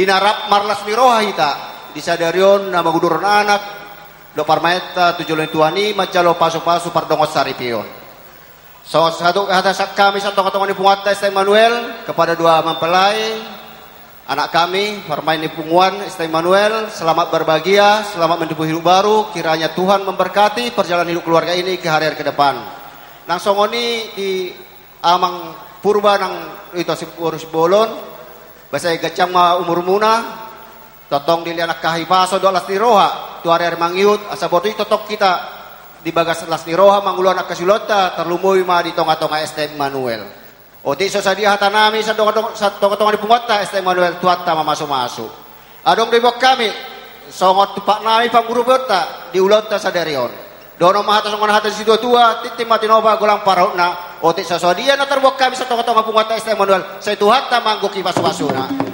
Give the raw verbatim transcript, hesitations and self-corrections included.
Di na rap marlas ni roha hita di sadari on na mangudurhon anak dohot parumaenta tu jolo ni Tuhan i manjalo pasupasu pardongansaripeon. Songon sahat hata sian hami sian tongatonga ni punguanta S T Immanuel kepada dua mempelai, anak kami, parumaen ni punguan S T Immanuel, selamat berbahagia, selamat menempuh hidup baru, kiranya Tuhan memberkati perjalanan hidup keluarga ini ke hari-hari ke depan. Nang songon i di Amang Purba nang ito si boru Simbolon, ba sai ganjang ma umurmuna, tongtong dilehon angka hahipason dohot las ni roha tu ari-ari mangihut, asa boi tongtong hita di bagas las ni roha mangulahon angka siulaonta, tarlumobi ma di tongatonga S T Immanuel. Otik so sadia hatanami sian tongatonga ni punguanta S T Immanuel, Tuhanta ma mamasumasu. Adong do diboan hami songon tumpak nami pangurupion di ulaonta sadari on. Dohonon ma hata songon hata ni situatua: Tintin ma tinopa, golang pangarahutna. Otik so sadia na tarboan hami sian tongatonga punguanta S T Immanuel, sai Tuhanta ma anggo hipasupasuna.